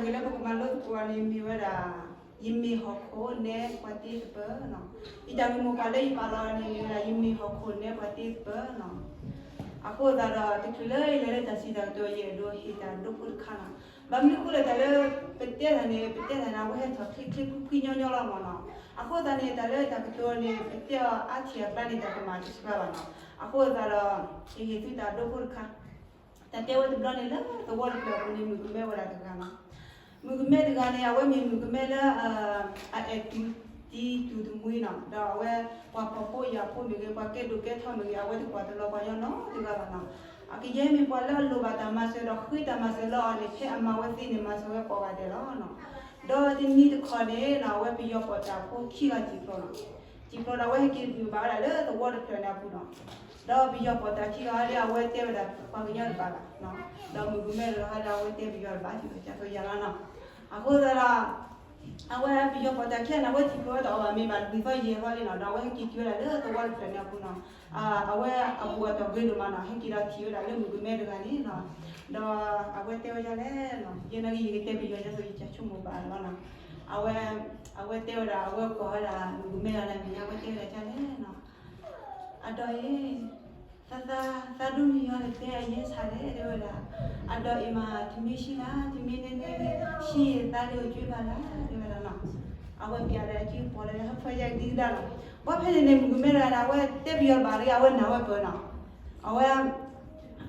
တၢ်ဂ့ၢ်လၢပကမၤလိသကိးအီၤန့ၣ်မ့ၢ်ဝဲဒၣ် ယမ့ၢ်ဟီၣ်ခိၣ်နဲပှၤတ့သပၢၤနီၤ. ယတၢ်ဂ့ၢ်မိၢ်ပှၢ်လၢယပာ်လီၤအီၤန့ၣ်မ့ၢ်ဝဲဒၣ် ယမ့ၢ်ဟီၣ်ခိၣ်နဲပှၤတ့သပၢၤနီၤ. အဃိသတးဒီး တချုးလၢယလဲၤလၢတၢ်စံးတၢ်ကတိၤ ယအဲၣ်ဒိးဟ့ၣ်တၢ်ဒိဖိတခါနီၤ. ဘၣ်မနုၤအဃိလဲၣ် တၢ်လၢပတဲတၢ်န့ၣ် ပတဲတၢ်န့ၣ် အဝဲဟဲထီၣ်ချ့ချ့ကွံကွံညီညီလီၤမးနီၤ. အဃိသတးန့ၣ် တၢ်လၢတၢ်ကတိၤန့ၣ် ပတဲအီၤအါထံၣ်အကျါန့ၣ် တၢ်ကမၣ်တဆှးဘၣ်နီၤ. အဃိသတးဒီး ယဟ့ၣ်သုတၢ်ဒိဖိတခါ တၢ်တဲဝဲတဘျီန့ၣ် လၢသဝီတဖျၢၣ်အပူၤန့ၣ် မုၣ်ကမဲဝဲဒၣ်တဂၤနီၤ. မုၣ်ကမဲတဂၤန့ၣ် အဝဲမ့ၢ်မုၣ်ကမဲလၢ အအဲၣ်တူၢ်တံၤတူၢ်တမှံနီၤ. ဒီးအဝဲ ပှၤဖှီၣ်ဖိယာ်ဖိမ့ၢ်ဂ့ၤ ပှၤကဲဒိၣ်ကဲထီမ့ၢ်ဂ့ၤ အဝဲတကွၢ်တလီၤပှၤညီနီတဂၤဘၣ်နီၤ. အကယဲၢ်မ့ၢ်ပှၤလၢအလိၣ်ဘၣ်တၢ်မၤစၢၤဒီးဃ့တၢ်မၤစၢၤလၢအီၤန့ၣ် ဖဲအမၤဝဲသ့န့ၣ် မၤစၢၤဝဲကိးဂၤဒဲးလီၤနီၤ. ဒီးတနံၤတခီန့ၣ်နီၤ အဝဲပယီၤပီၣ်တၢ်ဖိခံဂၤစံၣ်ဖျိးနီၤ. စံၣ်ဖျိးဒီးအဝဲဟဲက့ၤဒုးဘၣ်ဝဲဒၣ်လၢသဝီတဖျၢၣ်န့ၣ်အပူၤနီၤ. ဒီးပယီၤပီၣ်တၢ်ခံဂၤဟီဒီး အဝဲတဲဝဲဒၣ်ပှၤကညီတဘၣ်ဘၣ်နီၤ. ဒီးမုၣ်ကမဲတဂၤဟီဒီး အဝဲတဲပယီၤတဘၣ်စံၣ်ဖျိးကၠၢ်သိးယၤလီၤနီၤ. အဃိသတးဒီး အဝဲပယီၤပီၣ်တၢ်ခံဂၤန့ၣ် အဝဲစံၣ်ဖျိးဝဲဒီးအီၤဘၣ်မ့ၢ်ဘၣ်လွံၢ်သီယဲၢ်သီလံနီၤ. ဒီးအဝဲဟဲက့ၤတုၤဝဲဒၣ်လၢသဝီတဖျၢၣ်န့ၣ်အပူၤနီၤ. အဝဲအဘူးအတံၢ်ဂ့ၤဒိၣ်မးနီၤ ဟဲက့ၤဒီးထံၣ်ဝဲဒၣ်လၢမုၣ်ကမဲတဂၤန့ၣ်နီၤ. ဒီးအဝဲတဲဝဲဒ်လဲၣ်နီၤ ယဲနာ်က့ ယကတဲပယီၤကၠၢ်သိး ယကၠၢ်ဆိကမိၣ်ဘၣ်လီၤနီၤ. အဝဲ အဝဲတဲဝဲဒၣ်အဝဲကိးဝဲဒၣ်မုၣ်ကမဲတဂၤန့ၣ် အဝဲတဲဝဲဒၣ်ဒ်လဲၣ်နီၤ. အဒီးအံၤ သးသး သးဒိၣ်မံယီၤတတဲအယဲၢ်ဆၣ်လဲၣ် တဲဝဲဒၣ်. အဒီးအံၤမး တမ့ၢ်ဆံးလၢ တမ့ၢ်နဲနဲန့ၣ် ဆံးယသးဒ်အိၣ်ကၠ့ဘၣ်လၢ တဲဝဲဒၣ်နီၤ. အဝဲပျးဒီးအက့ပီၣ်လၢဟၢဖၢယဲၢ်ဒ်ကဒါနီၤ. ဘၣ်ဖဲန့ၣ်န့ၣ် မုၣ်ကမဲတဂၤန့ၣ် အဝဲတဲပယီၤတဘၣ်လၢ အဝဲနာ်ဝဲပၢၤနီၤ. အဝဲ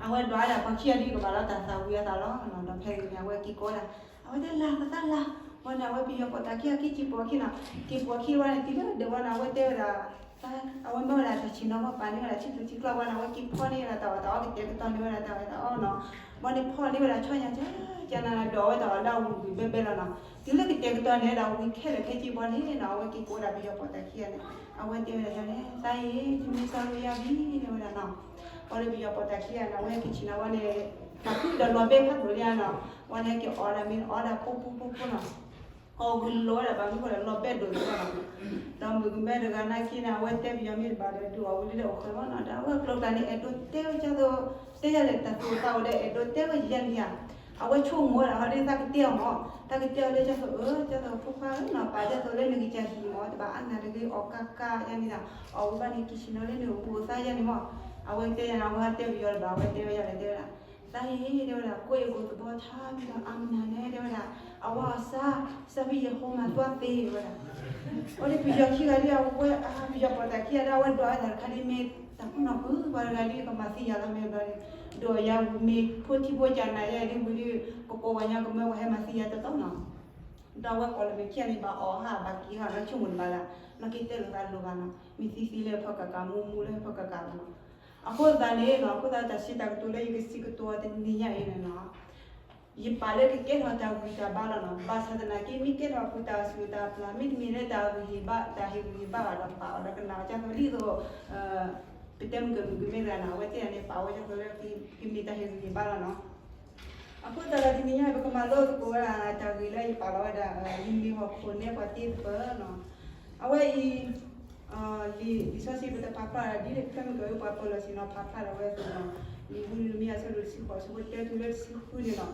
အဝဲဒွးဝဲဒၣ်ပှၤခံဂၤဒ်ကဘၣ်လီၤတၢ်သၣ်ဝံၤအသးလီၤနီၤ. ဒီးဖဲန့ၣ်န့ၣ် အဝဲက့ၤကိးဝဲဒၣ် အဝဲတဲလၢ သးသးလၢ ဝဲန့ၣ် အဝဲပယီၤပီၣ်တၢ်ခံဂၤက့ၤစံၣ်ပိာ်အခံနီၤ. က့ၤပိာ်အခံဝဲန့ၣ် တုၤလၢဒဲးဝဲန့ၣ် အဝဲတဲဝဲဒၣ် အဝဲမၢဝဲဒၣ်တၢ်ဆ့ၣ်နီၤ ပှၤပာ်န့ၢ်ဝဲဒၣ်ထံကျိထံကျိဝဲန့ၣ် အဝဲက့ၤဖီန့ၢ်ဝဲဒၣ်တၢ်အီၣ်တၢ်အီ ကတဲာ်ကတီၤန့ၢ်ဝဲဒၣ်တၢ်အီၣ်တၢ်အီနီၤ. ဘၣ်န့ၣ်ဖီန့ၢ်ဝဲဒၣ်ဆီညါကၠၢကၠၢန့ၣ် ဒိးဝဲတၢ်အီၣ်လၢအဝံၣ်ဝံၣ်ဘဲဘဲလီၤနီၤ. တုၤလၢကတဲာ်ကတီၤန့ၢ်ဝဲဒၣ်ဝံၤခဲလၢာ်ခဲဆ့ဘၣ်န့ၣ်နီၤ အဝဲက့ၤကိးဝဲဒၣ်ပယီၤပီၣ်တၢ်ခံဂၤန့ၣ် အဝဲတဲဝဲဒၣ်န့ၣ် သးအံၤ တမ့ၢ်စီၤလူယါဘံ တဲဝဲဒၣ်နီၤ. ဘၣ်ဒီးပယီၤပီၣ်တၢ်ခံဂၤန့ၣ် အဝဲဟဲက့ၤဆ့ၣ်နီၤဝဲန့ၣ် တၢ်ဖုဒီးလီၤဘဲဖးဒိၣ်လံနီၤ. ဝဲန့ၣ်ဟဲက့ၤအီၣ်ဒၣ်မ့ၢ်အီၣ်ဒၣ်ဖိဖိဖိဖိနီၤ. အီၣ်ဂုာ်လိာ်ဝဲဒၣ်ဘၣ်မနုၤဃိလဲၣ် လီၤဘဲဒိၣ်န့ၣ်လီၤ. ဒီးမုၣ်ကမဲတဂၤနာ်က့န့ၣ် အဝဲတဲပယီၤမ့ၢ်တဘၣ်ဒီး ဒုးအီၣ်ဝံၤလံဒီးအိၣ်ဃၢၤမးနီၤ. ဒီးအဝဲကျိၤကျါန့ၣ် အဲၣ်ဒိးတဲဝဲကၢ်သိး တဲယၤလဲၣ် တၢ်သူၣ်အိၣ်သးအိၣ်ဒီး အဲၣ်ဒိးတဲဝဲယၤန့ၣ်ဧါ. အဝဲဆိကမိၣ်ဝဲဒၣ်ဟီဒီး သးကတဲအီၤမး, သးကတဲအီၤလၢကၢ်သိးဧၢ, ကၢ်သိးဖိခွါဧၢနီၤ, ပာ်ကၢ်သိးလၢနကစၢ်ဟံၣ်မး, တဘၣ်အါနၢ်တဂ့ၤ အီၣ်ကးကးယၤန့ၣ်ဒီး အီၣ်ဝံၤဘၣ်န့ၣ် က့ၤဆ့ၣ်နီၤလၢနကအိၣ်သးယၤန့ၣ်မး. အဝဲတဲယၤန့ၣ် အဝဲတဲပယီၤတဘၣ် အဝဲတဲဝဲယၤလဲၣ် တဲဝဲဒၣ် သးဟ့ၣ် တဲဝဲဒၣ် ကိးယကိးသဘီထါမံၤဒီးအါမနုၤန့ၣ် တဲဝဲဒၣ် အဝၤအစါ စၢ်ဖံယဟိမၤသွါသ့ တဲဝဲဒၣ်. အဝဲဒၣ်ပယီၤခံဂၤဒ်အဝဲ ပယီၤပီၣ်တၢ်ခံဂၤဒ်အဝဲဒွးအတၢ်တခါဒ်မ့ၢ်တၢ်ကူၣ်နီၢ်ပၢၢ် ပှၤတဂၤဒ်ကမၤသံယၤလီၤမ့ၢ်ဘျီဒ် ဒိးယၤမ့ၢ်ဖိထံဖိကၢ်နၤယဲဒ်ဝံၤဒ် ကကိးဝဲညါကမၢဝဲဟဲမၤသံယၤတတီနီၤ. ဒီးအဝဲကိးလၢမဲာ်ခံဂၤန့ၣ် ဘၣ်အီၣ်ဟးဘၣ်က့ၤဟးနီၤ ဆိကမိၣ်တဘၣ်လၢ နီၢ်က့တဲလိာ်သးလိၤဂၤနီၤ မ့ၢ်သံသံလၢဖီကကး မူမူလၢဖီကကးလီၤနီၤ. အဃိသတးန့ၣ်နီၤ အဃိသတးတၢ်စံးတၢ်ကတိၤလၢယကစံးကတိၤတနံၤညါအံၤန့ၣ်နီၤ ယပာ်လၢကကဲထီၣ်တၢ်ဂံၢ်တၢ်ဘါလီၤနီၤ. ဘၣ်ဆၣ်သနာ်က့ မ့ၢ်ကဲထီၣ်ဃုာ်တၢ်ဆူၣ်တၢ်ပျၢ် မ့တမ့ၢ်လၢတၢ်ဂံၢ်ဟ့ၣ်ဘါ တၢ်ဟ့ၣ်ဂံၢ်ဟ့ၣ်ဘါဘၣ်ဒီး ပာ်အီၤဒီးကနၣ်အီၤကၢ်သိးဒ်သိး ပတဲမုၢ်ကၢၢ်မုၢ်ကမဲတဂၤနီၤ အဝဲသ့ၣ်န့ၣ် ပာ်ဝဲကၢ်သိးလၢကမ့ၢ်တၢ်ဟ့ၣ်ဂံၢ်ဟ့ၣ်ဘါလီၤနီၤ. အဃိသတးဒီးတနံၤညါ ပကမၤလိသကိးဝဲဒၣ်တၢ်ဂ့ၢ်လၢယပာ်လီၤဝဲဒၣ် ယမ့ၢ်ဟီၣ်ခိၣ်နဲပှၤတ့သပၢၤနီၤ. အဝဲအံၤ လံာ်စီဆှံပတဖးဖျါဒ်န့ၣ် ဖဲမုၢ်ကၢၢ်ပှၤပၢၤလီၢ်ဆ့ၣ်နီၤ ဖးဖျါထီၣ်ဝဲအသိးနီၤ လံာ်ဝံယံးရမံယၤအဆၢဒိၣ်တဆံဃိး အဆၢဖိတၢတုၤလၢတဆံဃုန့ၣ်လီၤ.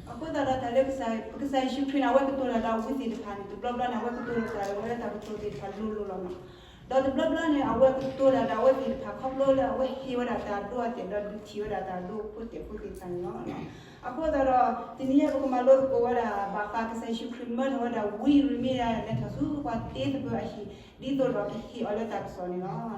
အဃိသတးဒီးတၢ်လၢကစၢ် ပကစၢ်ယ့ၣ်ၡူးခရံာ်န့ၣ် အဝဲကတိၤတၢ်ဒီးဝံသ့ၣ်တဖၣ်န့ၣ် တဘျီဘျီန့ၣ် အဝဲကတိၤတၢ်ဒီးဝဲလၢတၢ်ကတိၤသ့ၣ်တဖၣ်လိၤလိၤလီၤနီၤ. ဒီးတဘျီဘျီန့ၣ် အဝဲကတိၤတၢ်ဒီးအဝဲသ့ၣ်တဖၣ်ခီဖျိလၢအဝဲဟ့ၣ်ဝဲဒၣ်တၢ်ဒိအသဲးဒီးဒုးထံၣ်ဝဲဒၣ်တၢ်ဒိဖိသဲးဖိသ့ၣ်တဖၣ်န့ၣ်လီၤ. အဃိသတးဒီး တနံၤညါပကမၤလိသကိးဝဲဒၣ် ဘၣ်ဃးကစၢ်ယ့ၣ်ၡူးခရံာ်မၢထီၣ်ဝဲဒၣ်ဝံယံးရမံယၤ လဲၤထီၣ်ဆူပှၤတ့သပၢၤအဟံၣ် ဒ်သိးဒီးကဟ့ၣ်အီၤလၢတၢ်ကစီၣ်န့ၣ်လီၤ. ဒီ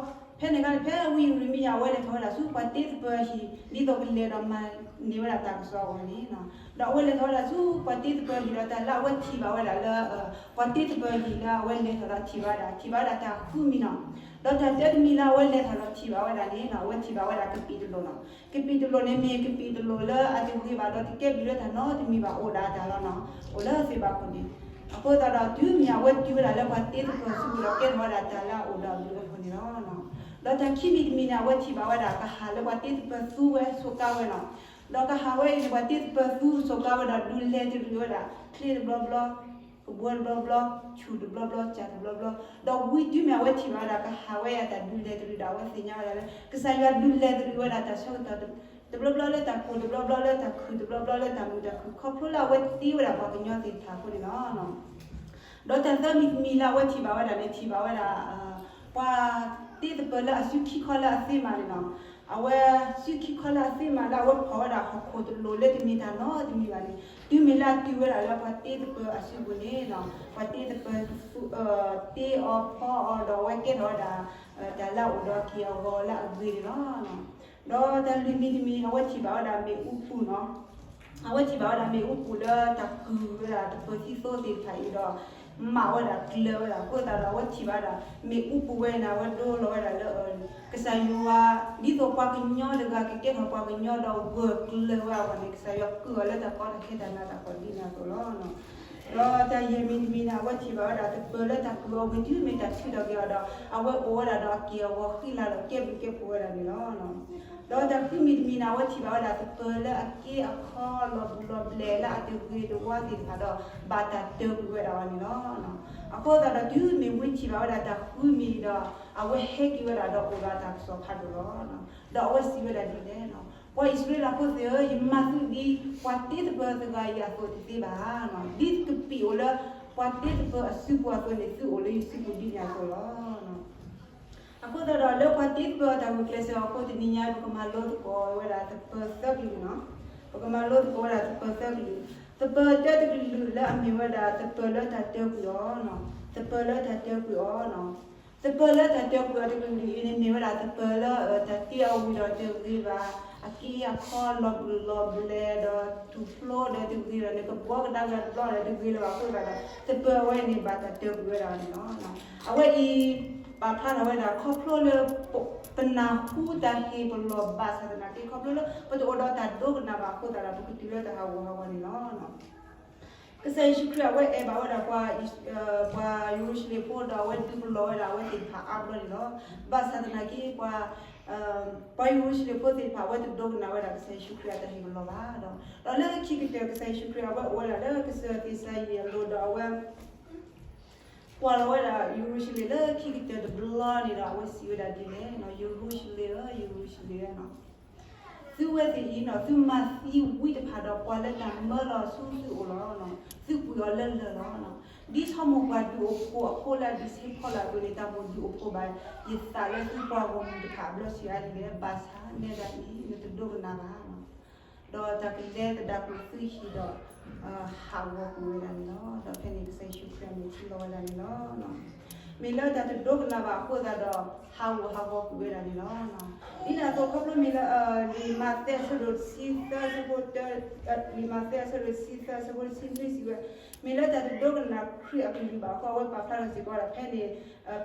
းဖဲန့ၣ်အခါန့ၣ် ဖဲဝံယံးရမံယၤ အဝဲလဲၤထီၣ်ဝဲဒၣ်ဆူပှၤတ့သပၢၤအဟံၣ် ဒ်သိးကလဲၤဒီးမၤန့ၢ်ဝဲဒၣ်တၢ်ကစီၣ်အဂီၢ်န့ၣ်, ဒီးအဝဲလဲၤထီၣ်ဝဲဒၣ်ဆူပှၤတ့သပၢၤအဟံၣ်ဒီးတၢ်လၢအဝဲထံၣ်ဘၣ်ဝဲဒၣ်လၢ ပှၤတ့သပၢၤအဟံၣ်လၢအဝဲလဲၤထီၣ်ဒီးထံၣ်ဘၣ်ဝဲဒၣ် ထံၣ်ဘၣ်ဝဲဒၣ်တၢ်ဃုမံၤနီၤ. ဒီးတၢ်တၢတမံၤလၢအဝဲလဲၤထီၣ်ဒီးထံၣ်ဘၣ်ဝဲဒၣ်န့ၣ် အဝဲထံၣ်ဘၣ်ဝဲဒၣ်ကပံာ်တလိာ်နီၤ. ကပံာ်တလိာ်န့ၣ်မ့ၢ်ကပံာ်တလိာ်လၢအတဂ့ၤဘၣ်ဒီးတကဲဘျုးလၢတၢ်နီတမံၤဘၣ် အိၣ်ဒၣ်တၢ်လီၤနီၤ. အိၣ်လၢသ့ၣ်ဘၣ်ခိၣ်န့ၣ် အဃိသတးဒီးတုၤမ့ၢ်အဝဲတုၤဝဲဒၣ်လၢပှၤတ့သပၢၤစုပူၤဒီးကဲထီၣ်ဝဲဒၣ်တၢ်လၢအအိၣ်ဒီးအဘျုးအဖှိၣ်န့ၣ်လီၤ. ဒီးတၢ်ခံမံၤတမံၤန့ၣ် အဝဲထံၣ်ဘၣ်ဝဲဒၣ်ကဟၣ်လၢပှၤတ့သပၢၤသူဝဲဆိးကါဝဲနီၤ. ဒီးကဟၣ်ဝဲအံၤန့ၣ် ပှၤတ့သပၢၤသူဆိးကါဝဲဒီးဒုးလဲၤတရံးဝဲဒၣ် ချ့တဘျီဘျီ ကဘှီတဘျီဘျီ ဆူၣ်တဘျီဘျီ ကၢ်တဘျီဘျီ, ဒီးဝံၤတုၤမ့ၢ်အဝဲထံၣ်ဘၣ်ဝဲဒၣ်ကဟၣ်ဝဲအတၢ်ဒုးလဲၤတရံးဒီး အဝဲသ့ၣ်ညါဝဲဒၣ်လၢ ကစၢ်ယွၤဒုးလဲၤတရံးဝဲဒၣ်တၢ်ဆၢကတီၢ် တဘျီဘျီလၢတၢ်ကိၢ် တဘျီဘျီလၢတၢ်ခုၣ် တဘျီဘျီလၢတၢ်မုာ်တၢ်ခုၣ် ခီဖျိလၢအဝဲသ့ဝဲဒၣ်ပှၤကညီသ့ၣ်တဖၣ်အဃိန့ၣ်လီၤ. ဒီးတၢ်သၢမံၤတမံၤလၢအဝဲထံၣ်ဘၣ်ဝဲဒၣ်န့ၣ် ထံၣ်ဘၣ်ဝဲဒၣ် ပှၤတ့သပၢၤလၢအစုခံခီလၢအသ့မးန့ၣ်လီၤ. အဝဲစုခံခီလၢအသ့မးလၢအဝဲဖီၣ်ဝဲဒၣ်ဟီၣ်ခိၣ်တလိၣ်လၢတမ့ၢ်တၢ်နီတမံၤဘၣ်န့ၣ် တုၤမ့ၢ်လၢအတုၤဝဲဒၣ်လၢပှၤတ့သပၢၤအစုပူၤန့ၣ်လီၤ. ပှၤတ့သပၢၤ တ့အီၤဖီအီၤဒီးအဝဲကဲထီၣ်ဝဲဒၣ် တၢ်လၢအအိၣ်ဒီးအက့ၢ်အဂီၤလၢအဂ့ၤန့ၣ်လီၤ. ဒီးတၢ်လွံၢ်မံၤတမံၤ အဝဲထံၣ်ဘၣ်ဝဲဒၣ်မ့ၣ်အူပူၤနီၤ. အဝဲထံၣ်ဘၣ်ဝဲဒၣ်မ့ၣ်အူပူၤလၢတၢ်ကုၢ်ဝဲဒၣ်တပၢၤသံသိသ့ၣ်တဖၣ်အံၤဒီး မးဝဲဒၣ်ကျၢၤဝဲဒၣ်အဃိသတးဒီး အဝဲထံၣ်ဘၣ်ဝဲဒၣ်မ့ၣ်အူပူၤဝဲန့ၣ် အဝဲဒိလီၤဝဲဒၣ်လၢ ကစၢ်ယွၤ ဒ်သိးပှၤကညီတဂၤကကဲထီၣ်ပှၤကညီဒီးဂၢၢ်ကျၢၤဝဲအဂီၢ်န့ၣ် ကစၢ်ယွၤကုၢ်အီၤလၢတၢ်ကီတၢ်ခဲတၢ်နးတၢ်ဖှီၣ်ဒ်န့ၣ်အသိးလီၤ. ဒီးတၢ်ယဲၢ်မံၤတမံၤန့ၣ် အဝဲထံၣ်ဘၣ်ဝဲဒၣ်တပၢၤလၢတၢ်ကုၢ်အီၤဝံၤတုၤမ့ၢ်တၢ်ထုးထီၣ်က့ၤအီၤဒီး အဝဲအိၣ်ဝဲဒၣ်ဒီးအက့ၢ်အဂီၤဃံလၤဒီးကဲဘျုးကဲဖှိၣ်ဝဲဒၣ်န့ၣ်လီၤ. ဒီးတၢ်ဃုမံၤတမံၤန့ၣ် အဝဲထံၣ်ဘၣ်ဝဲဒၣ်တပၢၤလၢအက့အခီလီၤဘျီဘျဲးလၢအတဂ့ၤတဝါသ့ၣ်တဖၣ်ဒီး ဘၣ်တၢ်တၢၢ်ကွံာ်ဝဲဒၣ်အီၤန့ၣ်လီၤ. အဃိသတးဒီးတုၤမ့ၢ်ဝဲထံၣ်ဘၣ်ဝဲဒၣ်တၢ်ဃုမံၤဒီး အဝဲဟဲက့ၤဝဲဒၣ်ဒီးအိၣ်ဒီးတၢ်ကစီၣ်ဖးဒိၣ်လီၤ. ဒီးအဝဲစံးဝဲဒၣ်ဒ်လဲၣ်, ပှၤအံၣ်စရ့လးဖိသ့ၣ်ဧၢ, ယမၤသုဒ်ပှၤတ့သပၢၤတဂၤအံၤအသိးတသ့ဘၣ်. ဒ်ကပံာ်အိၣ်လၢပှၤတ့သပၢၤအစုပူၤအသိးန့ၣ် သုအိၣ်လၢယစုပူၤဒ်န့ၣ်အသိးလီၤ. အဃိသတးဒီးလၢပှၤတ့သပၢၤအတၢ်ဂုာ်ကျဲးစၢးအဃိ တနံၤညါ ပကမၤလိသကိးဝဲဒၣ်သပၢၤသၢကလုာ်န့ၣ်, ပကမၤလိသကိးဝဲဒၣ်သပၢၤသၢကလုာ်, သပၢၤတၢတကလုာ်လၢအမ့ၢ်ဝဲဒၣ်သပၢၤလၢတၢ်တၢၢ်ကွံာ်အီၤ, သပၢၤလၢတၢ်တၢၢ်ကွံာ်အီၤ သပၢၤလၢတၢ်တၢၢ်ကွံာ်အီၤတကလုာ်အံၤန့ၣ် မ့ၢ်ဝဲဒၣ်သပၢၤလၢ တၢ်တ့အီၤဝံၤဒီးတဂ့ၤဘၣ်, အက့အခီလီၤဘျုးလီၤဘျဲးဒီးထူၣ်ဖျိဒီးတဂ့ၤဒီး နကဘှီကဒါက့ၤတဘျီဒီးတဂ့ၤလၢၤဘၣ်အဃိသတးဒီး သပၢၤအဝဲအံၤန့ၣ် ဘၣ်တၢ်တၢၢ်ကွံာ်ဝဲဒၣ်န့ၣ်လီၤ. အဝဲအံၤ ပာ်ဖျါထီၣ်ဝဲဒၣ်ခီဖျိလၢ ပနၢ်ဟူတၢ်ဟ့ၣ်ပလီၢ်ဘၣ်ဆၣ်သနာ်က့ ခီဖျိလၢပတအိၣ်ဒီးတၢ်ဒိကနၣ်ဘၣ်အဃိသတးဒီး ပကတုၤလၢတၢ်ဟးဂူာ်ဟးဂီၤန့ၣ်လီၤ. ကစၢ်ယ့ၣ်ၡူးခရံာ်အဝဲအဲၣ်ဘၣ်ဝဲဒၣ်ပှၤ ပှၤယရူၤၡလ့ၣ်ဖိဒီး အဝဲဒုးပလီၢ်ဝဲဒၣ်အဝဲသ့ၣ်တဖၣ်အါဘျီန့ၣ်လီၤ. ဘၣ်ဆၣ်သနာ်က့ ပှၤ ပှၤယရူၤၡလ့ၣ်ဖိသ့ၣ်တဖၣ် အဝဲတဒိကနၣ်ဝဲဒၣ်ကစၢ်ယ့ၣ်ၡူးခရံာ်အတၢ်ဟ့ၣ်ပလီၢ်ဘၣ်ဒီး ဒီးလၢခံကတၢၢ် ကစၢ်ယ့ၣ်ၡူးခရံာ်အဝဲအိၣ်ဝဲဒၣ်လၢကစၢၢ်သ့ၣ်စၤယံးအလိၤဒီးအဝဲ ကွၢ်လီၤဝဲဒၣ်ယရူၤၡလ့ၣ်လၢခံကတၢၢ်တဘျီန့ၣ်ဒီး အဝဲစံးဝဲဒၣ်ဒ်လဲၣ်, ယရူၤၡလ့ၣ်ဧၢ, ယရူၤၡလ့ၣ်ဧၢ, သုဝဲသ့ၣ်အံၤန့ၣ် သုမၤသံဝံတဖၣ်ဒီးပှၤလၢတၢ်မၢလီၤဆူသုအိၣ်လီၤ. သုကွံာ်အီၤလၢလၢၢ်လီၤ. ဒ်ဆိကမိၣ်ပှၤဒုးအိၣ်ဖှိၣ်အဖိလၢအဒုးဆဲးဖီလာ်အသိးန့ၣ် တၢ်မိၣ်ဒုးအိၣ်ဖှိၣ်ဘၣ်ယသးလၢသုပှၤဂီၢ်မုၢ်တဖၣ်အဘျီ စံးဝဲဒ်လဲၣ်, ဘၣ်ဆၣ်နဲဒၣ်အံၤ နတဒိကနၣ်ဘၣ် ဒီးတၢ်ကလဲၤသဒၣ်ကွံာ်သုဟံၣ်ဒီး ဟးဂီၤကွံာ်ဝဲဒၣ်န့ၣ်လီၤ. ဒီးဖဲန့ၣ်ကစၢ်ယ့ၣ်ၡူးခရံာ်န့ၣ်ထံၣ်လီၤဝဲဒၣ်န့ၣ်လီၤ. မ့ၢ်လၢတၢ်တဒိကနၣ်ဘၣ်အဃိသတးဒီး ဟးဂီၤဟးဂီၤကွံာ်ဝဲဒၣ်န့ၣ်လီၤ. ဒ်န့ၣ်အသိးခီဖျိမ့ၢ်လၢ လံာ်မးသဲအဆၢဒိၣ်တဆံသၢအဆၢဖိတၢ လံာ်မးသဲအဆၢဒိၣ်တဆံသၢအဆၢဖိတဆံနွံစံးဝဲ, မ့ၢ်လၢတၢ်တဒိကနၣ်ခရံာ်အကလုၢ်ဘၣ်အဃိ အဝဲပာ်ဖျါထီၣ်စ့ၢ်ကီးဝဲဒၣ်ဖဲန့ၣ်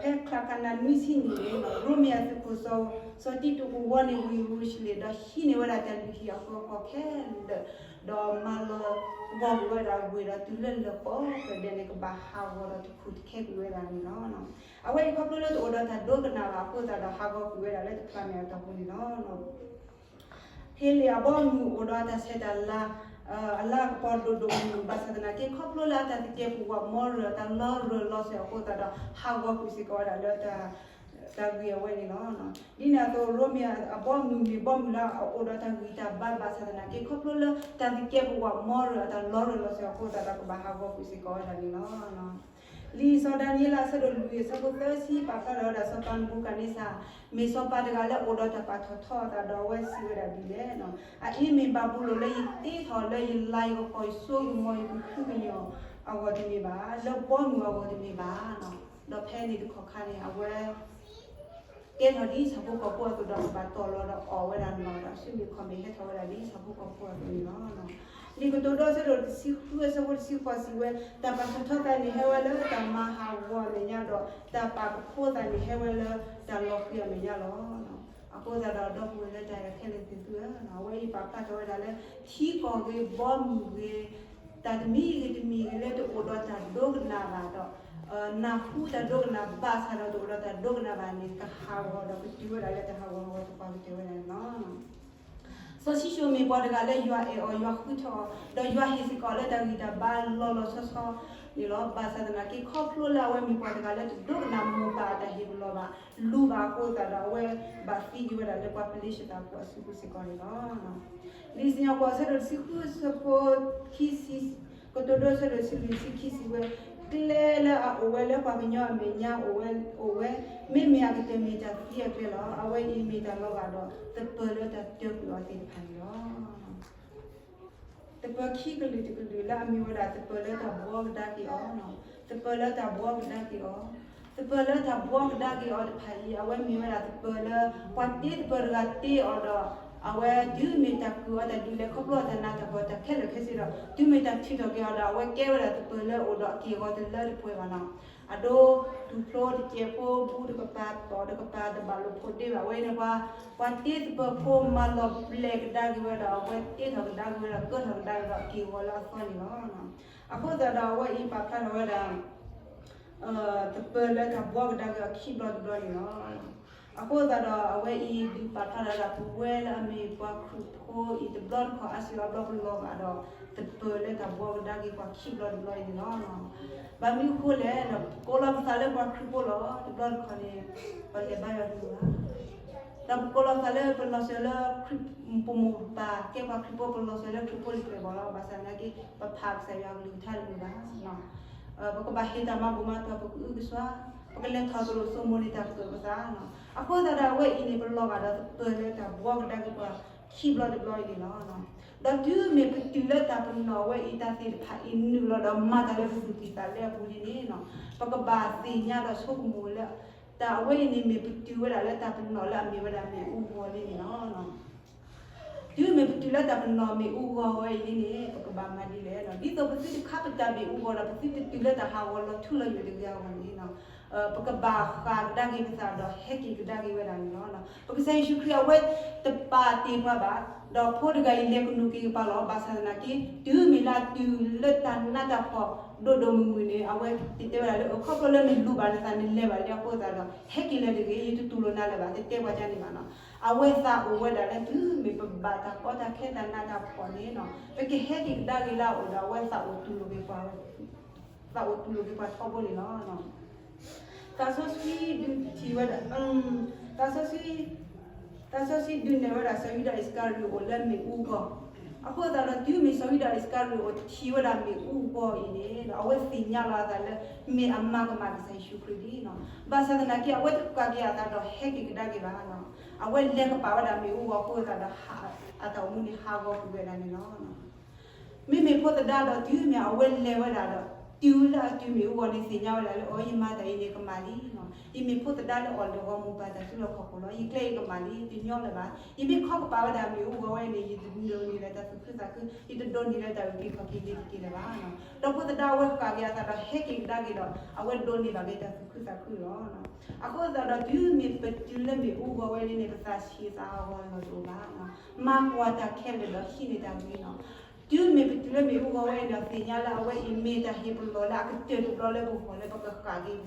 ဖဲချါခးနၤနွံဆံနံၣ်န့ၣ် ရိမ့ၤအသုးခိၣ်စီၤ စီၤတံတူးကဝီၤန့ၢ်ဝ့ၢ်ယရူၤၡလ့ၣ် ဒီးဟံးန့ၢ်ဝဲဒၣ်တၢ်လုၢ်ဟံၣ်အဃၢၤဃီခဲလၢာ် ဒီးမၤလီၤဂီၤကွံာ်ဝဲဒၣ်ဝ့ၢ်ဒီးတုၤလၢလၢၢ်ကီၢ်ကဒဲးန့ၣ် ကဘၣ်ဟးဂီၤဒီးတခူၣ်တခဲကွံာ်ဝဲဒၣ်န့ၣ်လီၤ. အဝဲအံၤခီဖျိလၢတအိၣ်ဒီးတၢ်ဒိကနၣ်ဘၣ်အဃိသတးဒီး ဟးဂီၤကွံာ်ဝဲဒၣ်လၢတဖျါမဲာ်အတီၢ်ပူၤန့ၣ်လီၤ. ဟ့လ့ၣ်အဘီအမုၢ်အိၣ်ဒီးအတၢ်ဆဲးတၢ်လၤ အလၤကပီၤဒိၣ်ဒိၣ်မုၢ်မုၢ် ဘၣ်ဆၣ်သနာ်က့ ခီဖျိလၢအတၢ်သကဲးပဝးမီရၢၢ် အတၢ်လီၤရၢၢ်လီၤစၢၤအဃိသတးဒီး ဟးဂီၤကွံာ်စ့ၢ်ကီးဝဲဒၣ်လၢ တၢ်ဂ့ၤအဝဲန့ၣ်လီၤ. ဒ်န့ၣ်အသိး ရိမ့ၤအဘီအမုၢ်မ့ၢ်ဘီအမုၢ်လၢအအိၣ်ဒီးတၢ်ဂံၢ်တၢ်ဘါဘၣ်ဆၣ်သနာ်က့ ခီဖျိလၢတၢ်သကဲးပဝးမီရၢၢ် အတၢ်လီၤရၢၢ်လီၤစၢၤအဃိသတးဒီး ကဘၣ်ဟးဂီၤကွံာ်စ့ၢ်ကီးဝဲဒၣ်န့ၣ်လီၤ. လံာ်စီၤဒၤနံးယ့လးအဆၢဒိၣ်လွံၢ်အဆၢဖိသၢဆံ ပာ်ဖျါထီၣ်ဝဲဒၣ်စီၤပၤနဘူၤခၣ်နံစၢ် မ့ၢ်စီၤပၤတဂၤလၢအိၣ်ဒီးတၢ်ပာ်ထီၣ်ထီအသးဒီး အဝဲစံးဝဲဒၣ်ဒ်လဲၣ်, အအံၤမ့ၢ်ဘၤဘူလိၣ်လၢယတ့ထီၣ်လၢယလၤယကပီၤယစိယကမီၤယကခုကညီၤအဂီၢ်တမ့ၢ်ဘၣ်, လၢဘီမုၢ်အဂီၢ်တမ့ၢ်ဘၣ်. ဒီးဖဲန့ၣ်တခီခါန့ၣ် အဝဲ ကဲထီၣ်ဒ်ဆၣ်ဖိကီၢ်ဖိအသိးဒီး ကဘၣ်တီၢ်လီၤဒီးအီၣ်ဝဲဒၣ်န့ၣ်လီၤ. ဒီးဆူမဲာ်ခီၣ်မဲာ်ဟဲထီၣ်ဝဲဒၣ်ဒ်ဆၣ်ဖိကီၢ်ဖိအသိးန့ၣ်လီၤ. လံာ်ကတိၤဒိအဆၢဒိၣ်တဆံဃုအဆၢဖိတဆံဃိးစံးဝဲ, တၢ်ပာ်ထီၣ်ထီသးန့ၣ်ဟဲဝဲလၢတၢ်မၤဟးဂီၤအမဲာ်ညါဒီး တၢ်ပာ်ကဖိသးန့ၣ်ဟဲဝဲလၢတၢ်လီၤဃံၤအမဲာ်ညါလီၤ. အဃိသတးဒီး ဒီပုၢ်ဝဲၢ်လၢတၢ်အဲၣ်ခဲလၢာ်သ့ၣ်သုဧၢ, အဝဲအံၤပာ်ဖျါထီၣ်ဝဲဒၣ်လၢ ထံကီၢ်ဂ့ၤ ဘီမုၢ်ဂ့ၤ တၢ်တမံၤဂ့ၤတမံၤဂ့ၤလၢတအိၣ်ဒီးတၢ်ဒိကနၣ်ဘၣ်ဒီး နၢ်ဟူတၢ်ဒိကနၣ်ဘၣ်ဆၣ်ဒီးတအိၣ်ဒီးတၢ်ဒိကနၣ်ဘၣ်န့ၣ် ကဟးဂီၤဒီးကတုၤဝဲဒၣ်လၢတၢ်ဟးဂီၤဟးဂီၤသပှၢ်ကတၢၢ်ဝဲဒၣ်န့ၣ်လီၤ. စီၤၡံၣ်စိၣ်မ့ၢ်ပှၤတဂၤလၢယွၤအဲၣ်အီၤ, ယွၤဃုထၢအီၤ, ဒီးယွၤဟ့ၣ်စ့ၢ်ကီးအီၤလၢတၢ်ဂံၢ်တၢ်ဘါလီၤလီၤဆီဆီန့ၣ်လီၤ. ဘၣ်ဆၣ်သနာ်က့ ခီဖျိလၢအဝဲမ့ၢ်ပှၤတဂၤလၢတဒိကနၣ်မိၢ်ပၢ်အတၢ်ဟ့ၣ်ပလီၢ်ဘၣ်, လူၤဘၣ်အဃိသတးဒီး အဝဲဘၣ်သံက့ၤဝဲဒၣ်လၢပှၤပလ့ၡသးဖိအစုပူၤစ့ၢ်ကီးန့ၣ်လီၤ. လံာ်စံၣ်ညီၣ်ကွီၢ် အဆၢဒိၣ်တဆံဃု အဆၢဖိခံဆံ, ကတိၤဒိ အဆၢဒိၣ်တဆံလွံၢ် အဆၢခံဆံဝဲ, ကျဲလၢအအိၣ်ဝဲလၢပှၤကညီအမဲာ်ညါအိၣ်ဝဲ, အိၣ်ဝဲ, မ့မ့ၢ်အကတၢၢ်မ့ၢ်တၢ်သံအကျဲလီၤ. အဝဲအံၤမ့ၢ်တၢ်လီၤဂာ်ဒီး သပၢၤလၢတၢ်တၢကွံာ်အီၤသ့ၣ်တဖၣ်န့ၣ်လီၤ. သပၢၤခံကလုာ်တကလုာ်လၢအမ့ၢ်ဝဲဒၣ် သပၢၤလၢတၢ်ဘှီကဒါက့ၤအီၤ, သပၢၤလၢတၢ်ဘှီကဒါက့ၤအီၤ, သပၢၤလၢတၢ်ဘှီကဒါက့ၤအီၤတဖၣ်အံၤ အဝဲမ့ၢ်ဝဲဒၣ်သပၢၤလၢ ပှၤတ့သပၢၤတဂၤတ့အီၤဒီး အဝဲတုၤမ့ၢ်တၢ်ကုၢ်အီၤတၢ်ဒုးလဲၤခီဖျိအတၢ်နးတၢ်ဖှီၣ်တၢ်ခဲလၢာ်ခဲဆ့ဒီး တုၤမ့ၢ်တၢ်ထုးထီၣ်က့ၤအီၤဒီး အဝဲကဲဝဲဒၣ်သပၢၤလၢအိၣ်ဒီးအက့ၢ်အဂီၤတလၢတပှဲၤဘၣ်နီၤ. အဒိ တူၢ်ဖျိတစဲးဖိ ဘူးတကပၤ တီၢ်တကပၤ တဘၣ်လိာ်ဖိးဒ့ဘၣ် ဝဲအံၤန့ၣ် ပှၤ ပှၤတ့သပၢၤဖိမၤလီၤပျဲၢ်ကဒါက့ၤဝဲဒီး အဝဲတ့ထီၣ်ကဒါက့ၤဝဲဒီး ကၢထီၣ်ကဒါက့ၤဒီးအက့ၢ်အဂီၤလၢအသီန့ၣ်လီၤ. အဃိသတးဒီးအဝဲအံၤပာ်ဖျါထီၣ်ဝဲဒၣ် သပၢၤလၢတၢ်ဘှီကဒါက့ၤအီၤခံဘျီတဘျီန့ၣ်လီၤ. အဃိသတးဒီးအဝဲအံၤဒုးပာ်ဖျါထီၣ်ဝဲဒၣ် ပဝဲလၢအမ့ၢ်ပှၤခရံာ်ဖိအံၤ တဘျီတခီၣ်အါစုအါဘျီပလီၤဂာ်ဒီး သပၢၤလၢတၢ်ဘှီကဒါက့ၤပှၤခံဘျီတဘျီအံၤန့ၣ်လီၤ. ဘၣ်မနုၤအဃိလဲၣ်ဒီး ပကိးလီၤပသးလၢပှၤခရံာ်ဖိလီၤ. တဘျီတခီၣ်န့ၣ် ပလဲၤဘါယွၤတမုာ်ဘၣ် ဒီးပကိးလီၤပသးလၢပလီၤစၢၤလၢခရံာ် ပမိၢ်ပပၢ်ကဲပှၤခရံာ်ဖိ ပလီၤစၢၤလၢခရံာ်ဖိလံၤကျဲၢ်ဘီလီၤ. ဘၣ်ဆၣ်သနာ်က့ ပဖးကစၢ်ယွၤအကလုၢ်ကထါတမုာ်ဘၣ်. ပကဘၣ်ဟ့ၣ်တၢ်မၤဘူၣ်မၤတီၢ် ပကအုကစွါ, ပကလဲၤထီၣ်သရိာ်စိမိၤန့ၢ်တၢ်ကၢၣ်ပသး. အဃိသတးဒီးအဝဲအံၤန့ၣ် ပလီၤဂာ်ဒီးသပၢၤလၢတၢ်ဘှီကဒါက့ၤပှၤခံဘျီတဘျီအံၤန့ၣ်လီၤ. ဒီးတုၤမ့ၢ်ပတုၤလၢတၢ်ပနီၣ်ဝဲအံၤ တၢ်သ့ၣ်တဖၣ်အံၤနုာ်လီၤဒီးမၤတၢ်လၢပသူၣ်ကံၢ်သးလဲအပူၤလံန့ၣ် ပကဘၣ်သ့ၣ်ညါဒီးဆိကမိၣ်လၢ တၢ်အဝဲအံၤန့ၣ်မ့ၢ်ပတုၤဝဲဒၣ်လၢတၢ်ပနီၣ်လၢအမ့ၢ်ဝဲဒၣ်မ့ၣ်အူဂီၤလံန့ၣ်လီၤ. တုၤမ့ၢ်ပတုၤလၢတၢ်ပနီၣ်မ့ၣ်အူဂီၤဝဲအံၤလံန့ၣ် ပကဘၣ်မၤဒ်လဲၣ်. ဒ်သိးပသုတခါပတၢ်မ့ၣ်အူဂီၤဒီး ပသုတတုၤလၢတၢ်ဟးဂီၤလီၤထူလီၤယိာ်တဂ့ၤအဂီၢ်န့ၣ် ပကဘၣ်ဃၣ်ကဒါက့ၤပသးဒီးဟဲက့ၤကဒါက့ၤဝဲဒၣ်န့ၣ်လီၤ. ပကစၢ်ယ့ၣ်ၡူးခရံာ်အဝဲတပာ်တ့ၢ်ပှၤဘၣ်, ဒီးဖိတဂၤအံၤလဲၤကနူးက့ၤကပၤလီၤ. ဘၣ်ဆၣ်သနာ်က့ တုၤမ့ၢ်လၢအတုၤလၢတၢ်နးတၢ်ဖှီၣ်ဒိၣ်ဒိၣ်မုၢ်မုၢ်န့ၣ် အဝဲတဲဝဲဒၣ်လၢ အခီဖျိလၢနလိၣ်ဘၣ်နသးနလဲၤဘၣ်လံအဃိသတးဒီး ဟဲက့ၤလၢၤတဂ့ၤ, ယတတူၢ်လိာ်နၤလၢၤဘၣ်, တတဲပှၤကန့ၣ်ဘၣ်နီၤ. အဝဲသးအိၣ်ဝဲဒၣ်လၢတုၤမ့ၢ်ပဘၣ်တၢ်ကီတၢ်ခဲတၢ်နးတၢ်ဖှီၣ်န့ၣ် ပကဟဲက့ၤကဒါက့ၤလၢအအိၣ်ဒီး အဝဲသးအိၣ်တူၢ်လိာ်က့ၤပှၤ သးအိၣ်တူၢ်လိာ်က့ၤပှၤထီဘိန့ၣ်လီၤ. သးစီဆှံဒုးထံၣ်ဝဲဒၣ် သးစီဆှံ သးစီဆှံဒုးနဲၣ်ဝဲဒၣ်စီၤယူဒၤအံၣ်စကၤရံၤအိၣ်လၢမ့ၣ်အူဂီၢ်, အဃိသတးဒီးတုၤမ့ၢ်စီၤယူဒၤအံၣ်စကၤရံၤအိၣ်ထံၣ်ဝဲဒၣ်မ့ၣ်အူဂီၢ်အံၤန့ၣ် အဝဲသ့ၣ်ညါလီၤအသးလၢ မ့ၢ်အမၤကမၣ်ကစၢ်ယ့ၣ်ၡူးခရံာ်လံ. ဘၣ်ဆၣ်သနာ်က့ အဝဲတဃၣ်က့ၤအသးဒီးဟဲက့ၤကဒါက့ၤဘၣ်. အဝဲလဲၤကပာ်ဝဲဒၣ်မ့ၣ်အူဂီၢ်အဃိသတးဒီး အတၢ်အိၣ်မူန့ၣ်ဟးဂီၤကွံာ်ဝဲဒၣ်န့ၣ်လီၤ. မ့မ့ၢ်ဖိသဒါဒီးတုၤမ့ၢ်အဝဲလဲၤဝဲဒၣ်ဒီး တုၤလၢအတုၤမ့ၣ်အူဂီၢ်န့ၣ်သ့ၣ်ညါဝဲဒၣ်လၢ အိ ယမၤတၢ်အံၤန့ၣ်ကမၣ်လံနီၤ, ယမ့ၢ်ဖိသဒါလၢအီၣ်လၢဂီၤမိၢ်ပၢ်တၢ်စုလီၢ်ခီၣ်ခိၣ်လီၤ, ယကျဲအံၤကမၣ်လံ, တညီလၢၤဘၣ်. ယမ့ၢ်ခီကပၤဝဲဒၣ်မ့ၣ်အူဂီၢ်ဝဲန့ၣ် ယတဒိးန့ၢ်လၢတၢ်သူၣ်ခုသးခု, ယတဒိးန့ၢ်လၢတၢ်အုၣ်က့ၤခီၣ်က့ၤန့ၣ်တက့ၢ်လၢၤဘၣ်နီၤ. ဒီးဖိသဒါအဝဲဃၣ်က့ၤအသးဒီးဟဲက့ၤကဒါက့ၤဒီး အဝဲဒိးန့ၢ်ဘၣ်က့ၤတၢ်သူၣ်ခုသးခုလီၤ. အဃိသတးဒီးတုၤမ့ၢ်ပတုၤလၢမ့ၣ်အူဂီၢ်ဝဲန့ၣ်န့ၣ် ပသးဆံးသးဟးဂီၤလီၤတအိၣ်ဘၣ်နီၤ, မၤကွၢ်တၢ်ခဲလၢာ်ဒီးဟံးန့ၢ်တၢ်ဂ့ၤနီၤ. တုၤမ့ၢ်ပတုၤလၢမ့ၣ်အူဂီၢ်ဝဲန့ၣ်ဒီး သ့ၣ်ညါလၢအဝဲအံၤမ့ၢ်တၢ်ဟ့ၣ်ပလီၢ်လၢအကတၢၢ်တဘျီလၢပဂီၢ်လၢပကဃၣ်က့ၤပသးဒီး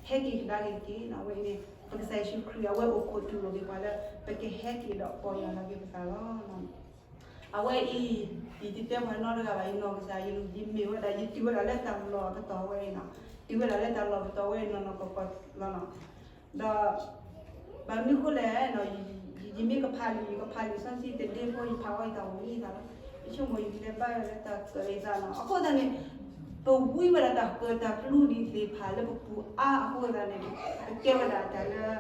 ဟဲက့ၤကဒါက့ၤတက့ၢ်နီၤ. အဝဲအံၤန့ၣ် ပကစၢ်ယ့ၣ်ၡူးခရံာ်အဝဲအိၣ်ခိးတူၢ်လိာ်က့ၤပှၤလၢ ပကဟဲက့ၤဒီးပီၢ်ယၢ်လီၤက့ၤပသးလီၤ. အဝဲအံၤ ယတတဲပှၤနီတဂၤဘၣ်, ယနီၢ်ကစၢ် ယမ့ၢ်ဝဲဒၣ် ယတုၤဝဲဒၣ်လၢတၢ်လီၢ်ပတီၢ်ဝဲအံၤနီၤ, တုၤဝဲဒၣ်လၢတၢ်လီၢ်ပတီၢ်ဝဲအံၤနီၢ်နီၢ်ကီၢ်ကီၢ်လီၤနီၤ. ဒီး ဘၣ်မနုၤအဃိလဲၣ်နီၤ, ယမ့ၢ်ကဖးလံာ် ယကဖးလံာ်စီဆှံတဒ့ဖိ ယဖးဝဲယတၢ်အိၣ်မူအသးလီၤ. ယဆိကမိၣ်ယကလဲၤဘါယွၤလၢတၢ်ကၢၣ်အသးနီၤ. အဃိသတးန့ၣ် ပဝံဝဲဒၣ်တၢ်ကၢၣ်တၢ်ကျူဒံးသ့ၣ်တဖၣ်လၢပပူၤအါအဃိသတးန့ၣ် ပကဲဝဲဒၣ်တၢ်လၢ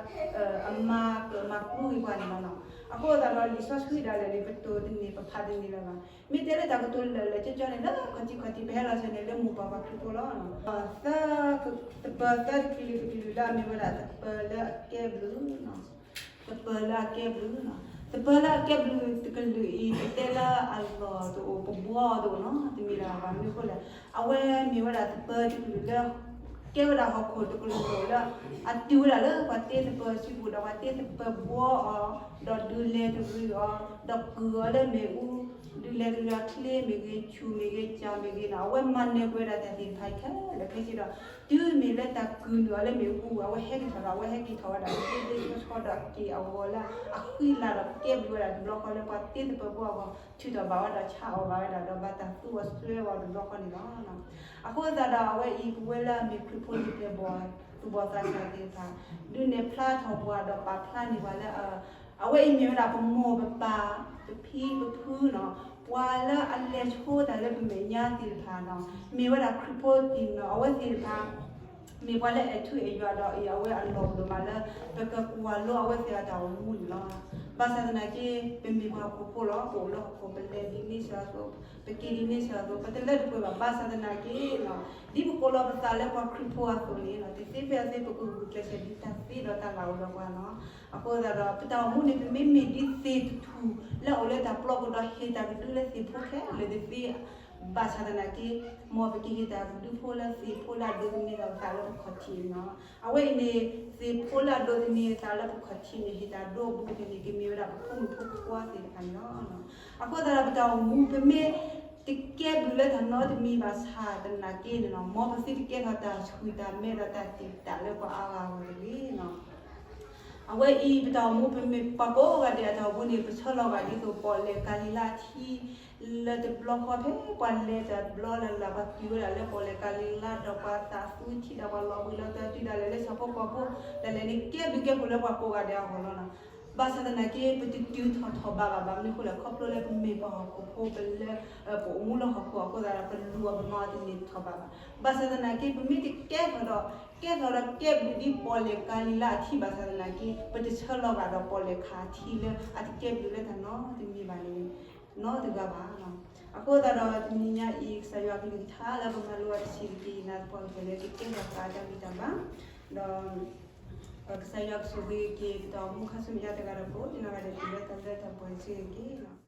အမၤကၢၣ်မၤကျူဂ့ၤပှၤန့ၣ်လီၤနီၤ. အဃိသတးဒီးလံာ်စီဆှံဒၣ်လဲာ်န့ၣ် ပတိၢ်တန့ၢ် ပဖးတန့ၢ်လၢၤဘၣ်. မ့ၢ်တဲလၢတၢ်ကတိၤလၢာ်လၢာ်ကၠီကၠီန့ၣ် လၢခီၣ်ထံးခီၣ်ထံး ပဟဲလီၤစၢၤန့ၣ် လၢမိၢ်ပၢ်ပှၤခရံာ်ဖိလီၤ. သပၢၤသၢတကလုာ်တကလုာ်လၢအမ့ၢ်ဝဲဒၣ်သပၢၤလၢအကဲဘျုးနီၤ. သပၢၤလၢအကဲဘျုးနီၤ. သပၢၤလၢအကဲဘျုးတကလုာ်အံၤ ပတဲလၢအလီၢ်တအိၣ် ပဘှီအီၤတအိၣ်နီၤ, တမ့ၢ်ဒၣ်ဘၣ်မနုၤအဃိလဲၣ်. အဝဲမ့ၢ်ဝဲဒၣ်သပၢၤတကလုာ်လၢ ကဲဝဲဒၣ်ဟီၣ်ခိၣ်တကလုာ်လၢ အတုၤဝဲဒၣ်လၢပှၤတ့သပၢၤစုပူၤ ဒီးပှၤတ့သပၢၤဘှီအီၤ, ဒီးဒုးလဲၤတရံးအီၤ, ဒီးကုၢ်အီၤလၢမ့ၣ်အူ, ဒုးလဲၤတရံးအီၤချ့မ့ၢ်ဂ့ၤ, ဆူၣ်မ့ၢ်ဂ့ၤ, ကၢ်မ့ၢ်ဂ့ၤန့ၣ်, အဝဲမၤနၢၤကွံာ်ဝဲဒၣ်တၢ်သ့ၣ်တဖၣ်ခဲလၢာ်ခဲဆ့ဒီး တုၤမ့ၢ်လၢတၢ်ကုၢ်နုာ်အီၤလၢမ့ၣ်အူပူၤ အဝဲဟဲက့ၤထီၣ်ဒီး အဝဲဟဲက့ၤထီၣ်ဝဲဒၣ် ဒ့ဒ့ဆှီဆှီဒီးက့ၢ်အဂီၤလၢအဃံလၤဒီး ကဲဘျုးဝဲဒၣ်တဘျီဃီလၢပှၤတ့သပၢၤဘှီအဂီၢ် ထုးထီၣ်ဘၣ်ဝဲဒီးဆါအီၣ်ဘၣ်ဝဲဒၣ် ဒီးဘၣ်တၢ်သူအီၤစွဲအီၤတဘျီဃီန့ၣ်လီၤ. အဃိသတးဒီး အဝဲအံၤပဝဲလၢအမ့ၢ်ခရံာ်ဖိလံၤပျဲၢ်ဘီၣ် သူၣ်ဘီၣ်သးစၢ်သ့ၣ်တဖၣ် ဒုးနဲၣ်ဖျါထီၣ်ပှၤဒီးပာ်ဖျါန့ၢ်ပှၤလၢ အဝဲအံၤမ့ၢ်ဝဲဒၣ်ပမိၢ်ပပၢ် ပဖံပဖုန့ၣ်, ပှၤလၢအလဲၤဆိတၢ်လၢပမဲာ်ညါသ့ၣ်တဖၣ်န့ၣ်, မ့ၢ်ဝဲဒၣ်ခရံာ်ဖိသ့ၣ်န့ၣ် အဝဲသ့ၣ်တဖၣ် မ့ၢ်ပှၤလၢအဲၣ်ထူအဲၣ်ယွၤဒီးအံၤ အဝဲအလီၢ်ပလိာ်မးလၢ ပကကွၢ်လိအဝဲသ့ၣ်အတၢ်အိၣ်မူန့ၣ်လီၤ. ဘၣ်ဆၣ်သနာ်က့ ပမ့ၢ်ပှၤဟီၣ်ခိၣ်ဖိလီၤ. ပအိၣ်လၢဟီၣ်ခိၣ် ပလဲၤဒ်န့ၣ်စ့ၢ်ကီး, ပက့ၤဒ်န့ၣ်စ့ၢ်ကီး, ပတလၢတပှဲၤဘၣ်. ဘၣ်ဆၣ်သနာ်က့ ဒ်ပကိးလီၤပသးလၢပှၤခရံာ်ဖိအသိးန့ၣ်လီၤ, တသ့ဖဲအသ့ ပကဂုာ်ကျဲးစၢးဒ်တၢ်သ့ဒီးတၢ်လၢ်အိၣ်ဒီးပှၤလီၤ. အဃိသတးဒီး ပတၢ်အိၣ်မူန့ၣ် ပမ့မ့ၢ်ဒ်သ့ၣ်တထူၣ်လၢအအိၣ်လၢတၢ်ပျီပူၤဒီး ဟ့ၣ်တၢ်ကဒုလၢသ့ၣ်ဖိခဲလၢာ်တသ့ ဘၣ်ဆၣ်သနာ်က့ မ်ပကဟ့ၣ်တၢ်ကဒုဖိလၢသ့ၣ်ဖိလၢအဒိးသန့ၤအသးလၢပခီၣ်ထံးန့ၣ်လီၤ. အဝဲအံၤန့ၣ် သ့ၣ်ဖိလၢအဒိးသန့ၤအသးလၢပခီၣ်ထံးန့ၣ် ဟ့ၣ်တၢ်ဒိအဘူးကတၢၢ်န့ၣ် ကမ့ၢ်ဝဲဒၣ်ပဖိမုၣ်ဖိခွါသ့ၣ်တဖၣ်န့ၣ်လီၤ. အဃိသတးဒီး ပတၢ်အိၣ်မူ ပမ့ၢ်တကဲဘျုးလၢတၢ်နီတမံၤဘၣ်ဆၣ်သနာ်က့န့ၣ်လီၤ, မ်ပသုတကဲထီၣ်တၢ်ဆူၣ်တၢ်မဲဒီးတၢ်တ့ၢ်တၢ်လၢပှၤအါဂၤအဂီၢ်တဂ့ၤ. အဝဲအံၤ ပတၢ်အိၣ်မူ ပမ့ၢ်ပှၤကိးဂၤဒဲးအတၢ်အိၣ်မူန့ၣ် ပဆၢလီၤဘၣ်ဒ်သိး ပီၣ်လဲၣ်ကၤလံၤလါအထံ လၢတဘျီဃီဖဲပှၤလဲၤတဘျီလၢ်လၢ် ပှၤတုၤဝဲဒၣ်လၢပီၣ်လဲၣ်ကၤလံၤလါ ဒီးပှၤသးသူထံဒီးပှၤလီၤဘှံးလီၤတီၤတုၤဒၣ်လဲာ်လၢဆၣ်ဖိကီၢ်ဖိ ဒၣ်လဲာ်န့ၣ်ကဲဘျုးကဲဖှိၣ်လၢပှၤကိးဂၤဒဲးအဂီၢ်လီၤ. ဘၣ်ဆၣ်သနာ်က့ ပတတုၤထီၣ်ထီၣ်ဘးဘၣ်. ဘၣ်မနုၤအဃိလဲၣ်, ခီဖျိလၢပမ့ၢ်ပှၤဟီၣ်ခိၣ်ဖိ ပလၢ ပအိၣ်မူလၢဟီၣ်ခိၣ်အဃိသတးဒီး ပလူၤအီၤပမၤအီၤတန့ၢ်ထီၣ်ဘးဘၣ်. ဘၣ်ဆၣ်သနာ်က့ ပမ့ၢ်တကဲထီၣ်ဒီး ကဲထီၣ်ဒီးကဲဘျုးဒ်ပီၣ်လဲၣ်ကၤလံၤလါအထံဘၣ်ဆၣ်သနာ်က့ ပတဆၢလီၤဘၣ်ဒီးပီၣ်လဲၣ်ကၤလံၤလါအထံလၢအတကဲဘျုးလၢတၢ်နီတမံၤဘၣ်န့ၣ် နီတဂၤဘၣ်. အဃိသတးဒီးတနံၤညါအံၤ ကစၢ်ယွၤကလုၢ်ကထါလၢပမၤလိအီၤတဆံးတက့ၢ် ယနာ်သပှၢ်ကတၢၢ်လၢကကဲထီၣ်သးတၢ်ဂံၢ်တၢ်ဘါ ဒီး ကစၢ်ယွၤကဆိၣ်ဂ့ၤက့ၤ ပတၢ်အိၣ်မူခါဆူမဲာ်ညါတဂၤဒီးကိးဂၤဒဲး တုၤလၢတၢ်လၢတၢ်ပှဲၤစ့ၢ်ကီးတက့ၢ်.